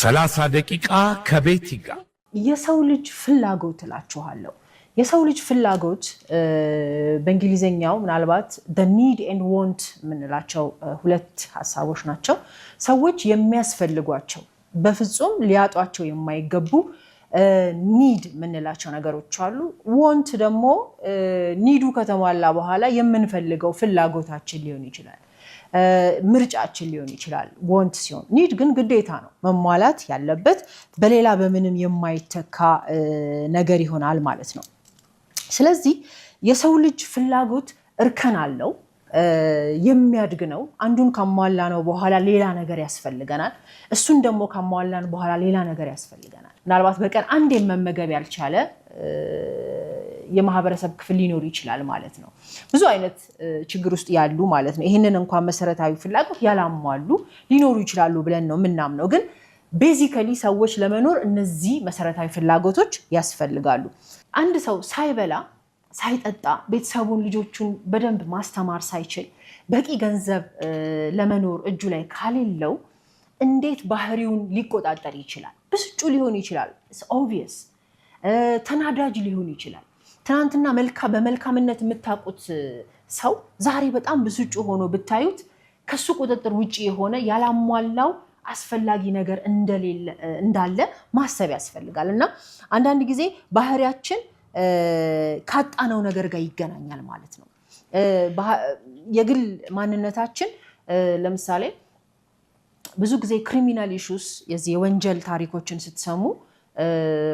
30 ደቂቃ ከቤቲ ጋር። የሰው ልጅ ፍላጎት እላችኋለሁ። የሰው ልጅ ፍላጎት በእንግሊዝኛው ምናልባት need and want የምንላቸው ሁለት ሀሳቦች ናቸው። ሰዎች የሚያስፈልጓቸው፣ በፍጹም ሊያጧቸው የማይገቡ need የምንላቸው ነገሮች አሉ። Want ደግሞ need ኡ ከተሟላ በኋላ የምንፈልገው ፍላጎታችን ሊሆን ይችላል፣ ምርጫችን ሊሆን ይችላል። Want ሲሆን፣ need ግን ግዴታ ነው፣ መሟላት ያለበት፣ በሌላ በምንም የማይተካ ነገር ይሆናል ማለት ነው። ስለዚህ የሰው ልጅ ፍላጎት እርከን አለው፣ የሚያድግ ነው። አንዱን ካሟላነው በኋላ ሌላ ነገር ያስፈልገናል። እሱን ደግሞ ካሟላን በኋላ ሌላ ነገር ያስፈልገናል። ምናልባት በቀን አንዴ መመገብ ያልቻለ የማህበረሰብ ክፍል ሊኖር ይችላል ማለት ነው። ብዙ አይነት ችግር ውስጥ ያሉ ማለት ነው። ይህንን እንኳን መሰረታዊ ፍላጎት ያላሟሉ ሊኖሩ ይችላሉ ብለን ነው የምናምነው። ግን basically ሰዎች ለመኖር እነዚህ መሰረታዊ ፍላጎቶች ያስፈልጋሉ። አንድ ሰው ሳይበላ፣ ሳይጠጣ፣ ቤተሰቡን ልጆቹን በደንብ ማስተማር ሳይችል፣ በቂ ገንዘብ ለመኖር እጁ ላይ ከሌለው እንዴት ባህሪውን ሊቆጣጠር ይችላል? ብስጩ ሊሆን ይችላል። Obvious ተናዳጅ ሊሆን ይችላል። ትናንትና በመልካምነት የምታውቁት ሰው ዛሬ በጣም ብስጩ ሆኖ ብታዩት ከሱ ቁጥጥር ውጭ የሆነ ያላሟላው አስፈላጊ ነገር እንዳለ ማሰብ ያስፈልጋል። እና አንዳንድ ጊዜ ባህሪያችን ካጣነው ነገር ጋር ይገናኛል ማለት ነው። የግል ማንነታችን፣ ለምሳሌ ብዙ ጊዜ criminal issues፣ የዚህ የወንጀል ታሪኮችን ስትሰሙ፣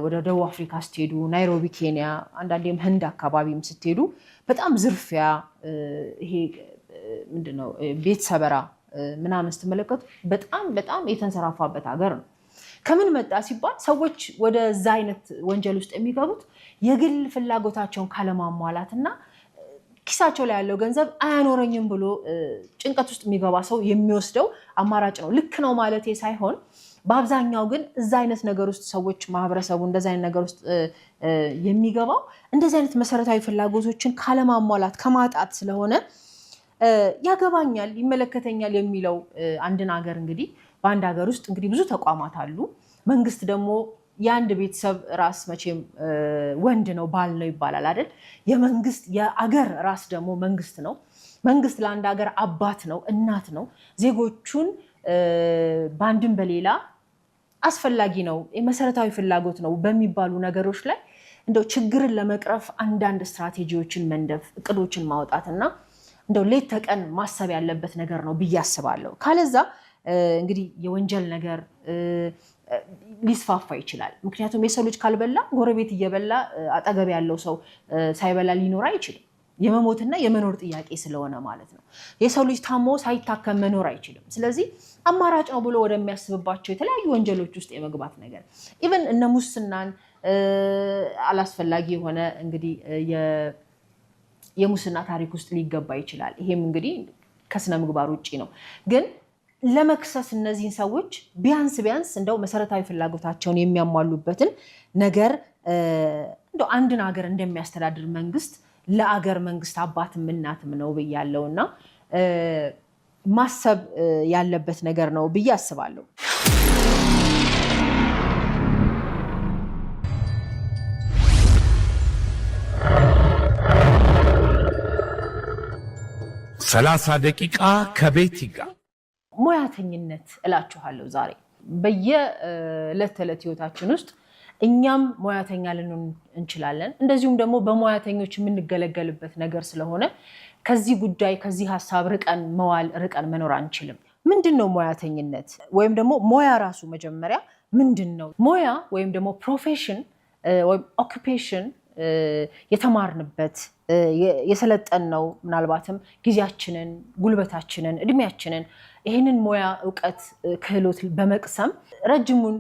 ወደ ደቡብ አፍሪካ ስትሄዱ፣ ናይሮቢ ኬንያ፣ አንዳንዴም ህንድ አካባቢም ስትሄዱ በጣም ዝርፊያ፣ ይሄ ምንድነው ቤት ሰበራ ምናምን ስትመለከቱ በጣም በጣም የተንሰራፋበት ሀገር ነው። ከምን መጣ ሲባል ሰዎች ወደዛ አይነት ወንጀል ውስጥ የሚገቡት የግል ፍላጎታቸውን ካለማሟላት እና ኪሳቸው ላይ ያለው ገንዘብ አያኖረኝም ብሎ ጭንቀት ውስጥ የሚገባ ሰው የሚወስደው አማራጭ ነው። ልክ ነው ማለቴ ሳይሆን በአብዛኛው ግን እዛ አይነት ነገር ውስጥ ሰዎች፣ ማህበረሰቡ እንደዚ አይነት ነገር ውስጥ የሚገባው እንደዚህ አይነት መሰረታዊ ፍላጎቶችን ካለማሟላት፣ ከማጣት ስለሆነ ያገባኛል፣ ይመለከተኛል የሚለው አንድን ሀገር፣ እንግዲህ በአንድ ሀገር ውስጥ እንግዲህ ብዙ ተቋማት አሉ። መንግስት ደግሞ የአንድ ቤተሰብ ራስ መቼም ወንድ ነው፣ ባል ነው ይባላል አይደል? የመንግስት የአገር ራስ ደግሞ መንግስት ነው። መንግስት ለአንድ ሀገር አባት ነው፣ እናት ነው። ዜጎቹን በአንድም በሌላ አስፈላጊ ነው፣ የመሰረታዊ ፍላጎት ነው በሚባሉ ነገሮች ላይ እንደው ችግርን ለመቅረፍ አንዳንድ ስትራቴጂዎችን መንደፍ፣ እቅዶችን ማውጣት እና እንደው ሌት ተቀን ማሰብ ያለበት ነገር ነው ብዬ አስባለሁ። ካለዛ እንግዲህ የወንጀል ነገር ሊስፋፋ ይችላል። ምክንያቱም የሰው ልጅ ካልበላ ጎረቤት እየበላ አጠገብ ያለው ሰው ሳይበላ ሊኖር አይችልም። የመሞትና የመኖር ጥያቄ ስለሆነ ማለት ነው። የሰው ልጅ ታሞ ሳይታከም መኖር አይችልም። ስለዚህ አማራጭ ነው ብሎ ወደሚያስብባቸው የተለያዩ ወንጀሎች ውስጥ የመግባት ነገር፣ even እነ ሙስናን፣ አላስፈላጊ የሆነ እንግዲህ የሙስና ታሪክ ውስጥ ሊገባ ይችላል። ይሄም እንግዲህ ከስነ ምግባር ውጭ ነው። ግን ለመክሰስ እነዚህን ሰዎች ቢያንስ ቢያንስ እንደው መሰረታዊ ፍላጎታቸውን የሚያሟሉበትን ነገር እንደው አንድን ሀገር እንደሚያስተዳድር መንግስት፣ ለአገር መንግስት አባትም እናትም ነው ብያለው እና ማሰብ ያለበት ነገር ነው ብዬ አስባለሁ። 30 ደቂቃ ከቤቲ ጋር። ሙያተኝነት እላችኋለሁ። ዛሬ በየዕለት ተዕለት ህይወታችን ውስጥ እኛም ሙያተኛ ልንሆን እንችላለን። እንደዚሁም ደግሞ በሙያተኞች የምንገለገልበት ነገር ስለሆነ ከዚህ ጉዳይ፣ ከዚህ ሀሳብ ርቀን መዋል፣ ርቀን መኖር አንችልም። ምንድን ነው ሙያተኝነት ወይም ደግሞ ሙያ ራሱ መጀመሪያ ምንድን ነው? ሙያ ወይም ደግሞ profession ወይም occupation የተማርንበት፣ የሰለጠንነው፣ ምናልባትም ጊዜያችንን፣ ጉልበታችንን፣ እድሜያችንን ይህንን ሙያ፣ እውቀት፣ ክህሎት በመቅሰም ረጅሙን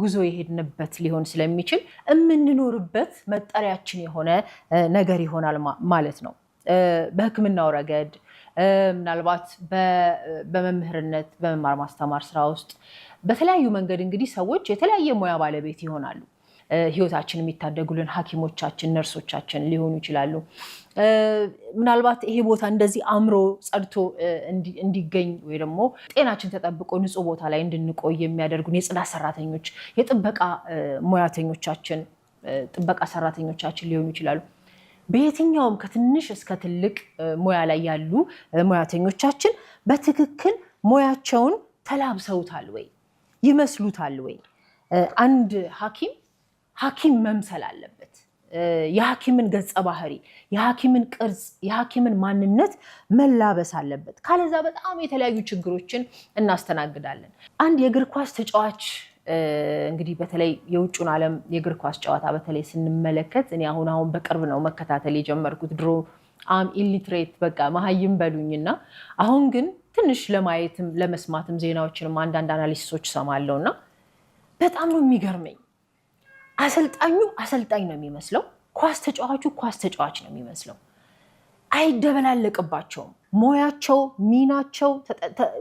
ጉዞ የሄድንበት ሊሆን ስለሚችል የምንኖርበት መጠሪያችን የሆነ ነገር ይሆናል ማለት ነው። በሕክምናው ረገድ፣ ምናልባት በመምህርነት፣ በመማር ማስተማር ስራ ውስጥ በተለያዩ መንገድ እንግዲህ ሰዎች የተለያየ ሙያ ባለቤት ይሆናሉ። ህይወታችን የሚታደጉልን ሐኪሞቻችን፣ ነርሶቻችን ሊሆኑ ይችላሉ። ምናልባት ይሄ ቦታ እንደዚህ አምሮ ጸድቶ እንዲገኝ ወይ ደግሞ ጤናችን ተጠብቆ ንጹህ ቦታ ላይ እንድንቆይ የሚያደርጉን የጽዳት ሰራተኞች፣ የጥበቃ ሙያተኞቻችን፣ ጥበቃ ሰራተኞቻችን ሊሆኑ ይችላሉ። በየትኛውም ከትንሽ እስከ ትልቅ ሙያ ላይ ያሉ ሙያተኞቻችን በትክክል ሙያቸውን ተላብሰውታል ወይ? ይመስሉታል ወይ? አንድ ሐኪም ሐኪም መምሰል አለበት። የሐኪምን ገጸ ባህሪ፣ የሐኪምን ቅርጽ፣ የሐኪምን ማንነት መላበስ አለበት። ካለዛ በጣም የተለያዩ ችግሮችን እናስተናግዳለን። አንድ የእግር ኳስ ተጫዋች እንግዲህ በተለይ የውጩን ዓለም የእግር ኳስ ጨዋታ በተለይ ስንመለከት፣ እኔ አሁን አሁን በቅርብ ነው መከታተል የጀመርኩት። ድሮ I'm illiterate፣ በቃ መሀይም በሉኝና አሁን ግን ትንሽ ለማየትም ለመስማትም ዜናዎችንም አንዳንድ analysis ኦች ሰማለሁ እና በጣም ነው የሚገርመኝ። አሰልጣኙ አሰልጣኝ ነው የሚመስለው፣ ኳስ ተጫዋቹ ኳስ ተጫዋች ነው የሚመስለው። አይደበላለቅባቸውም። ሙያቸው፣ ሚናቸው፣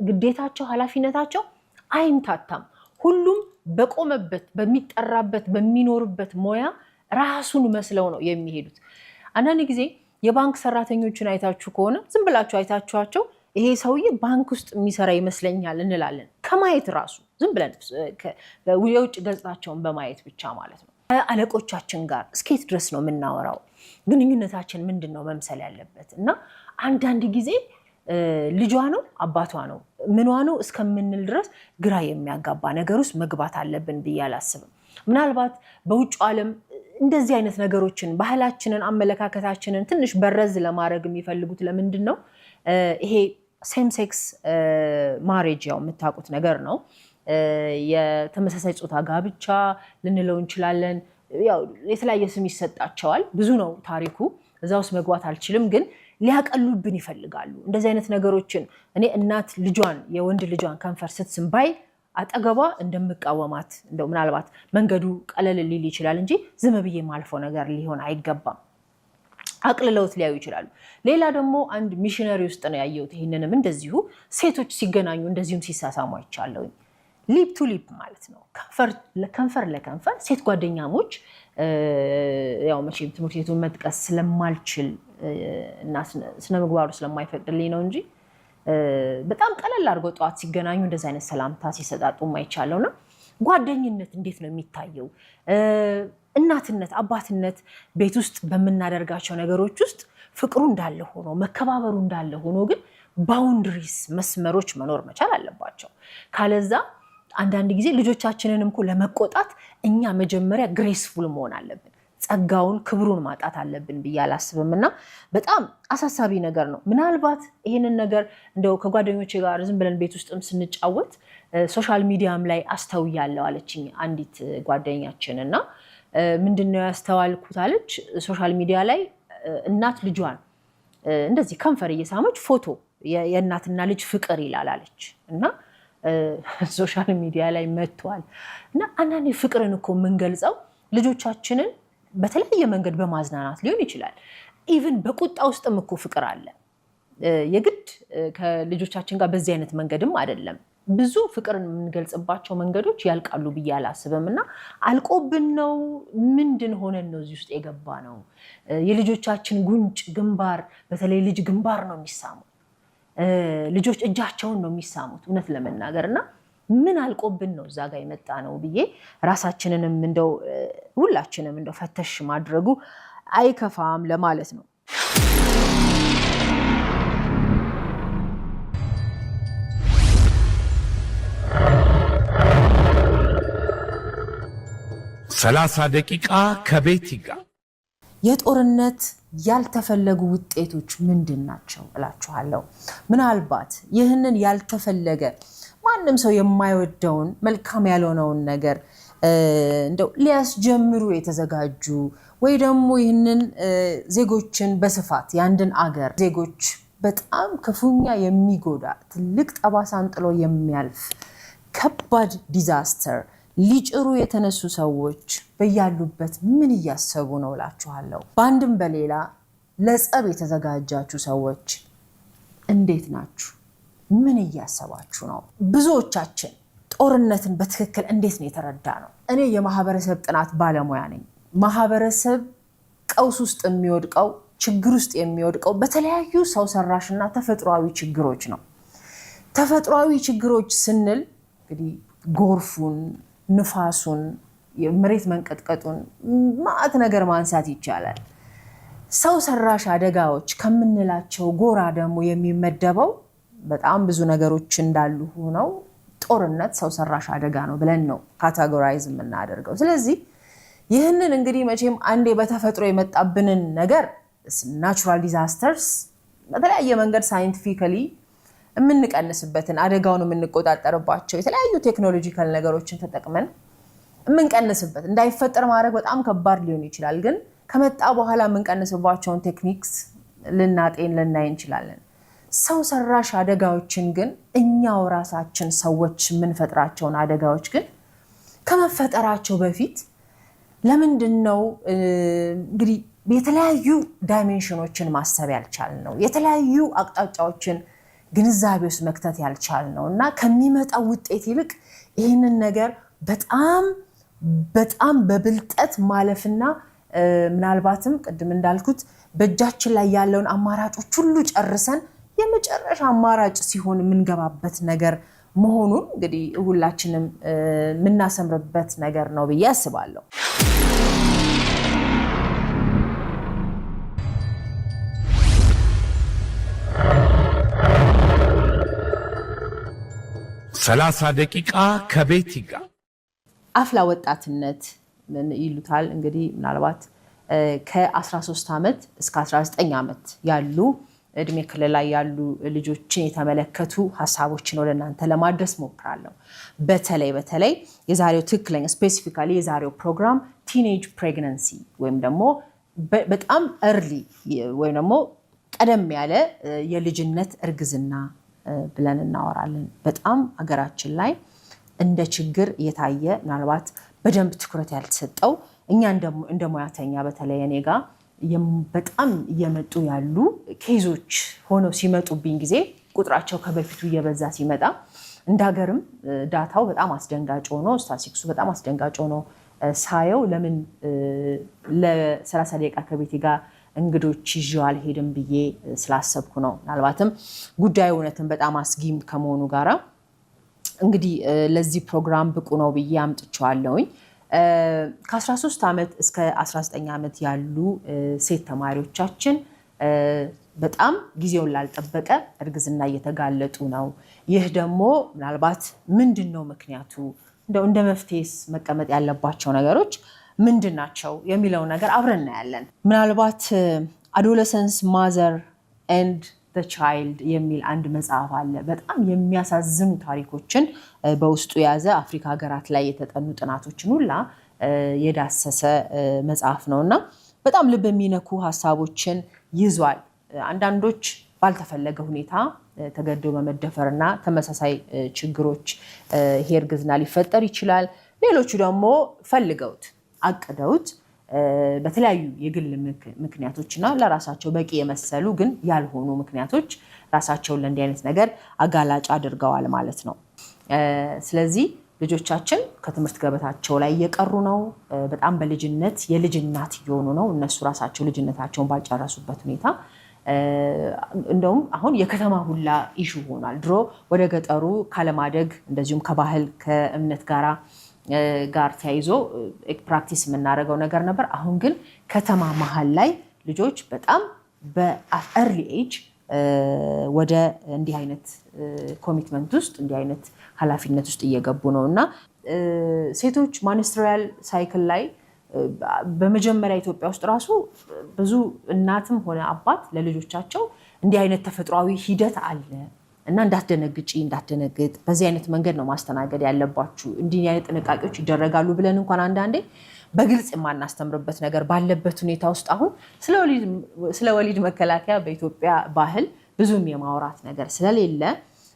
ግዴታቸው፣ ኃላፊነታቸው አይምታታም። ሁሉም በቆመበት፣ በሚጠራበት፣ በሚኖርበት ሙያ ራሱን መስለው ነው የሚሄዱት። አንዳንድ ጊዜ የባንክ ሰራተኞችን አይታችሁ ከሆነ፣ ዝም ብላችሁ አይታችኋቸው ይሄ ሰውዬ ባንክ ውስጥ የሚሰራ ይመስለኛል እንላለን። ከማየት ራሱ፣ ዝም ብለን የውጭ ገጽታቸውን በማየት ብቻ ማለት ነው። ከአለቆቻችን ጋር እስከየት ድረስ ነው የምናወራው? ግንኙነታችን ምንድን ነው መምሰል ያለበት? እና አንዳንድ ጊዜ ልጇ ነው፣ አባቷ ነው፣ ምኗ ነው እስከምንል ድረስ ግራ የሚያጋባ ነገር ውስጥ መግባት አለብን ብዬ አላስብም። ምናልባት በውጭ ዓለም እንደዚህ አይነት ነገሮችን ባህላችንን፣ አመለካከታችንን ትንሽ በረዝ ለማድረግ የሚፈልጉት ለምንድን ነው? ይሄ same sex marriage ያው የምታውቁት ነገር ነው። የተመሳሳይ ጾታ ጋብቻ ልንለው እንችላለን። ያው የተለያየ ስም ይሰጣቸዋል። ብዙ ነው ታሪኩ፣ እዛ ውስጥ መግባት አልችልም። ግን ሊያቀሉብን ይፈልጋሉ እንደዚህ አይነት ነገሮችን። እኔ እናት ልጇን፣ የወንድ ልጇን ከንፈር ስትስም ባይ አጠገቧ እንደምቃወማት፣ እንደው ምናልባት መንገዱ ቀለል ሊል ይችላል እንጂ ዝም ብዬ የማልፈው ነገር ሊሆን አይገባም። አቅልለውት ሊያዩ ይችላሉ። ሌላ ደግሞ አንድ ሚሽነሪ ውስጥ ነው ያየሁት። ይህንንም እንደዚሁ ሴቶች ሲገናኙ እንደዚሁም ሲሳሳሙ አይቻለሁኝ። Lip to lip ማለት ነው፣ ከንፈር ለከንፈር ሴት ጓደኛሞች። ያው መቼም ትምህርት ቤቱን መጥቀስ ስለማልችል እና ስነ ምግባሩ ስለማይፈቅድልኝ ነው እንጂ በጣም ቀለል አድርገው ጠዋት ሲገናኙ እንደዚህ አይነት ሰላምታ ሲሰጣጡ አይቻለሁ። እና ጓደኝነት እንዴት ነው የሚታየው? እናትነት፣ አባትነት ቤት ውስጥ በምናደርጋቸው ነገሮች ውስጥ ፍቅሩ እንዳለ ሆኖ፣ መከባበሩ እንዳለ ሆኖ ግን boundaries፣ መስመሮች መኖር መቻል አለባቸው። ካለዛ አንዳንድ ጊዜ ልጆቻችንንም እኮ ለመቆጣት እኛ መጀመሪያ graceful መሆን አለብን። ጸጋውን ክብሩን ማጣት አለብን ብዬ አላስብም። እና በጣም አሳሳቢ ነገር ነው። ምናልባት ይህንን ነገር እንደው ከጓደኞቼ ጋር ዝም ብለን ቤት ውስጥም ስንጫወት social media ም ላይ አስተውያለሁ አለችኝ አንዲት ጓደኛችን። እና ምንድን ነው ያስተዋልኩት አለች፣ social media ላይ እናት ልጇን እንደዚህ ከንፈር እየሳመች ፎቶ፣ የእናትና ልጅ ፍቅር ይላል አለች እና social media ላይ መጥቷል። እና አንዳንዴ ፍቅርን እኮ የምንገልጸው ልጆቻችንን በተለያየ መንገድ በማዝናናት ሊሆን ይችላል። Even በቁጣ ውስጥም እኮ ፍቅር አለ። የግድ ከልጆቻችን ጋር በዚህ አይነት መንገድም አይደለም። ብዙ ፍቅርን የምንገልጽባቸው መንገዶች ያልቃሉ ብዬ አላስብም። እና አልቆብን ነው፣ ምንድን ሆነን ነው እዚህ ውስጥ የገባነው? የልጆቻችን ጉንጭ፣ ግንባር፣ በተለይ ልጅ ግንባር ነው የሚሳመው። ልጆች እጃቸውን ነው የሚሳሙት እውነት ለመናገር። እና ምን አልቆብን ነው እዛ ጋር የመጣነው ብዬ ራሳችንንም እንደው ሁላችንም እንደው ፈተሽ ማድረጉ አይከፋም ለማለት ነው። 30 ደቂቃ ከቤቲ ጋር። የጦርነት ያልተፈለጉ ውጤቶች ምንድን ናቸው እላችኋለሁ። ምናልባት ይህንን ያልተፈለገ፣ ማንም ሰው የማይወደውን፣ መልካም ያልሆነውን ነገር እንደው ሊያስጀምሩ የተዘጋጁ ወይ ደግሞ ይህንን ዜጎችን፣ በስፋት የአንድን አገር ዜጎች በጣም ክፉኛ የሚጎዳ፣ ትልቅ ጠባሳን ጥሎ የሚያልፍ ከባድ disaster ሊጭሩ የተነሱ ሰዎች በያሉበት ምን እያሰቡ ነው እላችኋለሁ። በአንድም በሌላ ለጸብ የተዘጋጃችሁ ሰዎች እንዴት ናችሁ? ምን እያሰባችሁ ነው? ብዙዎቻችን ጦርነት ጦርነትን በትክክል እንዴት ነው የተረዳነው? እኔ የማህበረሰብ ጥናት ባለሙያ ነኝ። ማህበረሰብ ቀውስ ውስጥ የሚወድቀው፣ ችግር ውስጥ የሚወድቀው በተለያዩ ሰው ሰራሽና ተፈጥሯዊ ችግሮች ነው። ተፈጥሯዊ ችግሮች ስንል እንግዲህ ጎርፉን፣ ንፋሱን፣ የመሬት መንቀጥቀጡን ማዕት ነገር ማንሳት ይቻላል። ሰው ሰራሽ አደጋዎች ከምንላቸው ጎራ ደግሞ የሚመደበው በጣም ብዙ ነገሮች እንዳሉ ሆነው ጦርነት ሰው ሰራሽ አደጋ ነው ብለን ነው categorize የምናደርገው። ስለዚህ ይህንን እንግዲህ መቼም አንዴ በተፈጥሮ የመጣብንን ነገር natural disasters በተለያየ መንገድ scientifically የምንቀንስበትን፣ አደጋውን የምንቆጣጠርባቸው የተለያዩ technological ነገሮችን ተጠቅመን የምንቀንስበት፣ እንዳይፈጠር ማድረግ በጣም ከባድ ሊሆን ይችላል። ግን ከመጣ በኋላ የምንቀንስባቸውን techniques ልናጤን ልናይ እንችላለን። ሰው ሰራሽ አደጋዎችን ግን፣ እኛው ራሳችን ሰዎች የምንፈጥራቸውን አደጋዎች ግን ከመፈጠራቸው በፊት ለምንድን ነው እንግዲህ የተለያዩ dimension ኦችን ማሰብ ያልቻልነው፣ የተለያዩ አቅጣጫዎችን ግንዛቤ ውስጥ መክተት ያልቻልነው እና ከሚመጣው ውጤት ይልቅ ይህንን ነገር በጣም በጣም በብልጠት ማለፍና ምናልባትም ቅድም እንዳልኩት በእጃችን ላይ ያለውን አማራጮች ሁሉ ጨርሰን የመጨረሻ አማራጭ ሲሆን የምንገባበት ነገር መሆኑን እንግዲህ ሁላችንም የምናሰምርበት ነገር ነው ብዬ አስባለሁ። 30 ደቂቃ ከቤቲ ጋር። አፍላ ወጣትነት ይሉታል እንግዲህ፣ ምናልባት ከ13 ዓመት እስከ 19 ዓመት ያሉ እድሜ ክልል ላይ ያሉ ልጆችን የተመለከቱ ሀሳቦችን ወደ እናንተ ለማድረስ ሞክራለሁ። በተለይ በተለይ የዛሬው ትክክለኛ specifically የዛሬው ፕሮግራም teenage pregnancy ወይም ደግሞ በጣም early ወይም ደግሞ ቀደም ያለ የልጅነት እርግዝና ብለን እናወራለን። በጣም ሀገራችን ላይ እንደ ችግር እየታየ፣ ምናልባት በደንብ ትኩረት ያልተሰጠው፣ እኛ እንደ ሙያተኛ በተለይ እኔ ጋ በጣም እየመጡ ያሉ case ኦች ሆነው ሲመጡብኝ ጊዜ ቁጥራቸው ከበፊቱ እየበዛ ሲመጣ፣ እንደ ሀገርም data ው በጣም አስደንጋጭ ሆኖ፣ ስታቲስቲክሱ በጣም አስደንጋጭ ሆኖ ሳየው ለምን ለ30 ደቂቃ ከቤቲ ጋር እንግዶች ይዤው አልሄድም ብዬ ስላሰብኩ ነው። ምናልባትም ጉዳዩ እውነትን በጣም አስጊም ከመሆኑ ጋራ እንግዲህ ለዚህ ፕሮግራም ብቁ ነው ብዬ አምጥቼዋለሁኝ። ከ13 ዓመት እስከ 19 ዓመት ያሉ ሴት ተማሪዎቻችን በጣም ጊዜውን ላልጠበቀ እርግዝና እየተጋለጡ ነው። ይህ ደግሞ ምናልባት ምንድን ነው ምክንያቱ፣ እንደው እንደ መፍትሄስ መቀመጥ ያለባቸው ነገሮች ምንድን ናቸው የሚለው ነገር አብረን እናያለን። ምናልባት Adolescence Mother and Child የሚል አንድ መጽሐፍ አለ። በጣም የሚያሳዝኑ ታሪኮችን በውስጡ የያዘ፣ አፍሪካ ሀገራት ላይ የተጠኑ ጥናቶችን ሁላ የዳሰሰ መጽሐፍ ነው እና በጣም ልብ የሚነኩ ሀሳቦችን ይዟል። አንዳንዶች ባልተፈለገ ሁኔታ ተገዶ በመደፈር እና ተመሳሳይ ችግሮች ይሄ እርግዝና ሊፈጠር ይችላል። ሌሎቹ ደግሞ ፈልገውት አቅደውት በተለያዩ የግል ምክንያቶች እና ለራሳቸው በቂ የመሰሉ ግን ያልሆኑ ምክንያቶች ራሳቸውን ለእንዲህ አይነት ነገር አጋላጭ አድርገዋል ማለት ነው። ስለዚህ ልጆቻችን ከትምህርት ገበታቸው ላይ እየቀሩ ነው። በጣም በልጅነት የልጅ እናት እየሆኑ ነው። እነሱ ራሳቸው ልጅነታቸውን ባልጨረሱበት ሁኔታ እንደውም አሁን የከተማ ሁላ issue ሆኗል። ድሮ ወደ ገጠሩ ካለማደግ እንደዚሁም ከባህል ከእምነት ጋር ተያይዞ practice የምናደርገው ነገር ነበር። አሁን ግን ከተማ መሀል ላይ ልጆች በጣም በ early age ወደ እንዲህ አይነት commitment ውስጥ፣ እንዲህ አይነት ኃላፊነት ውስጥ እየገቡ ነው እና ሴቶች menstrual cycle ላይ በመጀመሪያ ኢትዮጵያ ውስጥ ራሱ ብዙ እናትም ሆነ አባት ለልጆቻቸው እንዲህ አይነት ተፈጥሯዊ ሂደት አለ እና እንዳትደነግጪ፣ እንዳትደነግጥ፣ በዚህ አይነት መንገድ ነው ማስተናገድ ያለባችሁ፣ እንዲህ አይነት ጥንቃቄዎች ይደረጋሉ ብለን እንኳን አንዳንዴ በግልጽ የማናስተምርበት ነገር ባለበት ሁኔታ ውስጥ አሁን ስለ ወሊድ መከላከያ በኢትዮጵያ ባህል ብዙም የማውራት ነገር ስለሌለ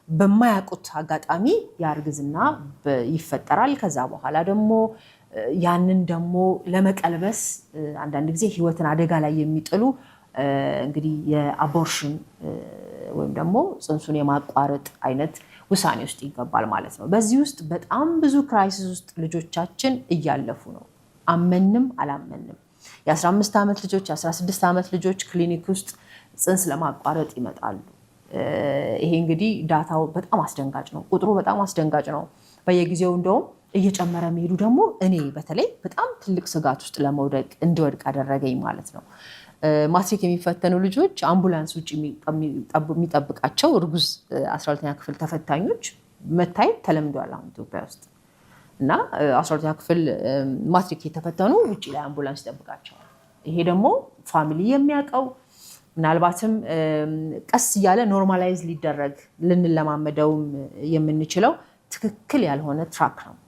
በማያውቁት አጋጣሚ የእርግዝና ይፈጠራል። ከዛ በኋላ ደግሞ ያንን ደግሞ ለመቀልበስ አንዳንድ ጊዜ ሕይወትን አደጋ ላይ የሚጥሉ እንግዲህ የ abortion ወይም ደግሞ ጽንሱን የማቋረጥ አይነት ውሳኔ ውስጥ ይገባል ማለት ነው። በዚህ ውስጥ በጣም ብዙ crisis ውስጥ ልጆቻችን እያለፉ ነው። አመንም አላመንም የ15 ዓመት ልጆች፣ የ16 ዓመት ልጆች ክሊኒክ ውስጥ ፅንስ ለማቋረጥ ይመጣሉ። ይሄ እንግዲህ data ው በጣም አስደንጋጭ ነው። ቁጥሩ በጣም አስደንጋጭ ነው። በየጊዜው እንደውም እየጨመረ መሄዱ ደግሞ እኔ በተለይ በጣም ትልቅ ስጋት ውስጥ ለመውደቅ እንድወድቅ አደረገኝ ማለት ነው። ማትሪክ የሚፈተኑ ልጆች አምቡላንስ ውጭ የሚጠብቃቸው እርጉዝ 12ኛ ክፍል ተፈታኞች መታየት ተለምዷል አሁን ኢትዮጵያ ውስጥ። እና 12ኛ ክፍል ማትሪክ የተፈተኑ ውጭ ላይ አምቡላንስ ይጠብቃቸዋል። ይሄ ደግሞ family የሚያውቀው፣ ምናልባትም ቀስ እያለ normalize ሊደረግ ልንለማመደውም የምንችለው ትክክል ያልሆነ track ነው።